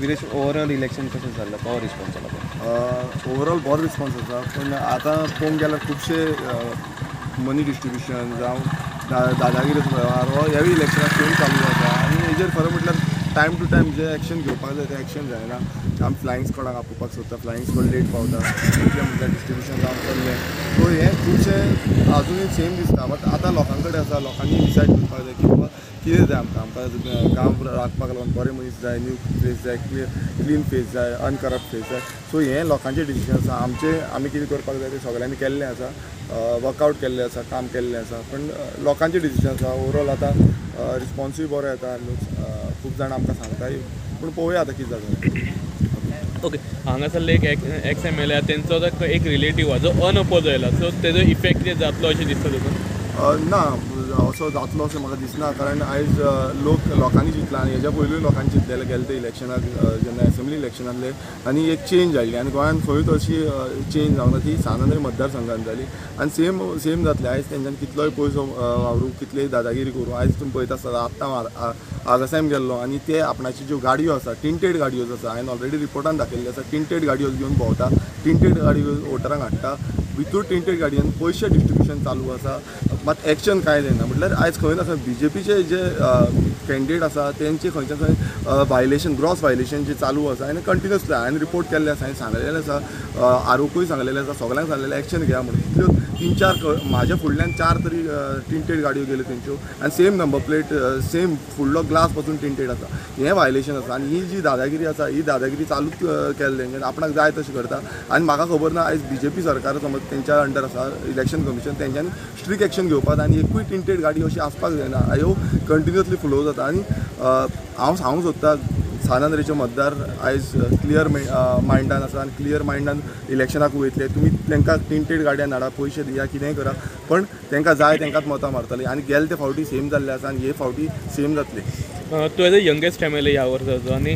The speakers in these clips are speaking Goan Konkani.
विरेश, ओवरऑल इलेक्शन कशें जाल्लें, कसो रिस्पॉन्स जाला? ओवरऑल बरो रिस्पॉन्स आसा, पूण आतां पळोवंक गेल्यार खुबशे मनी डिस्ट्रिब्युशन जावं दादागिरीचो वेव्हार हो ह्यावूय इलेक्शनाक सेम चालू आसा. आनी हेजेर खरें म्हटल्यार टायम टू टायम जे एक्शन घेवपाक जाय तें एक्शन जायना. आमी फ्लायींग स्कॉडाक आपोवपाक सोदता, फ्लायींग स्कॉड लेट पावता, कितें म्हटल्यार डिस्ट्रिब्युशन जावन चल्लें. सो हें खुबशें आजुनूय सेम दिसता. बट आतां लोकां कडेन आसा, लोकांनी डिसायड करपाक जाय की बाबा कितें जाय आमकां, आमकां गांव राखपाक लागून बरे मनीस जाय, न्यू फेस जाय, क्लीन फेस जाय, अनकरप्ट फेस जाय. सो हें लोकांचें डिसिजन आसा. आमचें आमी कितें करपाक जाय तें सगळ्यांनी केल्लें आसा, वर्कआवट केल्लें आसा, काम केल्लें आसा, पण लोकांचें डिसिजन आसा. ओवरऑल आतां रिस्पॉन्सूय बरो येता, लोक खूब जाणां आमकां सांगताय, पूण पळोवया आतां कितें जाता. ओके, हांगासरले एक एक्स एम एल ए तेंचो एक रिलेटीव आसा जो अनअपोज आयला, सो तेजो इफेक्ट कितें जातलो अशें दिसता तुका? ना, असो जातलो अशें म्हाका दिसना, कारण आयज लोक लोकांनी जितला आनी हेज्या पयलूय लोकांनी जितलेले गेले ते इलेक्शनाक, जेन्ना एसेंब्ली इलेक्शन आसले आनी एक चेंज हाडली आनी गोंयांत खंयूच अशी चेंज जावंक ना, ती सान आंद्रे मतदारसंघान जाली आनी सेम सेम जातलें. आयज तेंच्यांनी कितलोय पयसो वावरूं, कितलीय दादागिरी करूं, आयज तुमी पळयता आसतना आत्तां आगासायम गेल्लो आनी ते आपणाच्यो ज्यो गाडयो आसा, टिंटेड गाडयो आसा, हांवें ऑलरेडी रिपोर्टान दाखयल्ले आसा, टिंटेड गाडयो घेवन भोंवता, टिंटेड गाडयो वोटरांक हाडटा, भितूर टिंटेड गाडयेन पयशे डिस्ट्रिब्युशन चालू आसा, मात एक्शन कांय जायना. म्हटल्यार आयज खंय ना खंय बीजेपीचे जे कॅन्डिडेट आसा तेंचे खंयच्या खंय व्हायलेशन, ग्रॉस व्हायलेशन जे चालू आसा आनी कंटिन्युअसली हांवें रिपोर्ट केल्ले आसा, हांवें सांगलेलें आसा, आरोपूय सांगलेले आसा, सगळ्यांक सांगलेलें एक्शन घेया म्हणून. कितल्यो 3-4 म्हाज्या फुडल्यान 4 तरी टिंटेड गाडयो गेल्यो तेंच्यो आनी सेम नंबर प्लेट, सेम फुडलो ग्लास पासून टिंटेड आसा. हें व्हायलेशन आसा आनी ही जी दादागिरी आसा ही दादागिरी चालूच केल्ले तेंच्यांनी, आपणाक जाय तशें करता. आनी म्हाका खबर ना आयज बीजेपी सरकार समज तेंच्या अंडर आसा इलेक्शन कमिशन, तेंच्यांनी स्ट्रिक्ट एक्शन घेवपाक आनी एकूय टिंटेड गाडी अशी आसपाक जायना, ह्यो कंटिन्युअसली फ्लो जाता. आनी हांव सांगूंक सोदता सान आंद्रेचे मतदार आयज क्लियर मायंडान आसा आनी क्लियर मायंडान इलेक्शनाक वयतले. तुमी तांकां टिंटेड गाडयान हाडा, पयशे दिया, कितेंय करा, पण तांकां जाय तांकांच मतां मारतली. आनी गेले ते फावटी सेम जाल्ले आसा आनी हे फावटी सेम जातले. तूं as a youngest M L A ह्या वर्साचो आनी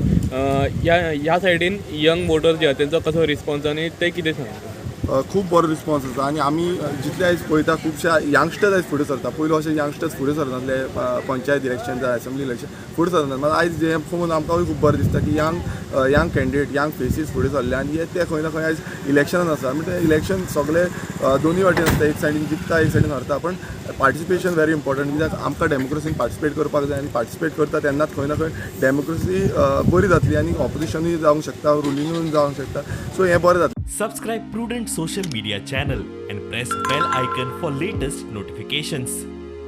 ह्या सायडीन यंग वोटर्स जे आसा तेंचो कसो रिस्पॉन्स आनी ते कितें सांगता? खूब बरो रिस्पॉन्स आसा आनी आमी जितले आयज पळयता खुबशे यंगस्टर्स आयज फुडें सरता. पयलू अशे यंगस्टर्स फुडें सरनासले, पंचायत इलेक्शन जावं एसेंब्ली इलेक्शन फुडें सरनासले, मात आयज हें पळोवन आमकांय खूब बरें दिसता की यंग कॅन्डिडेट, यंग फेसीस फुडें सरले आनी हे ते खंय ना खंय आयज इलेक्शनान आसा. म्हणजे इलेक्शन सगळे दोनूय वाटेन आसता, एक सायडीन जिखता एक सायडीन हरता, पण पार्टिसिपेशन व्हेरी इम्पॉर्टंट, कित्याक आमकां डेमोक्रेसीन पार्टिसिपेट करपाक जाय आनी पार्टिसिपेट करता तेन्नाच खंय ना खंय डेमोक्रेसी बरी जातली आनी ऑपोजिशनूय जावंक शकता, रुलिंगूय जावंक शकता. सो हें बरें जातलें. Subscribe Prudent Social Media channel and press bell icon for latest notifications.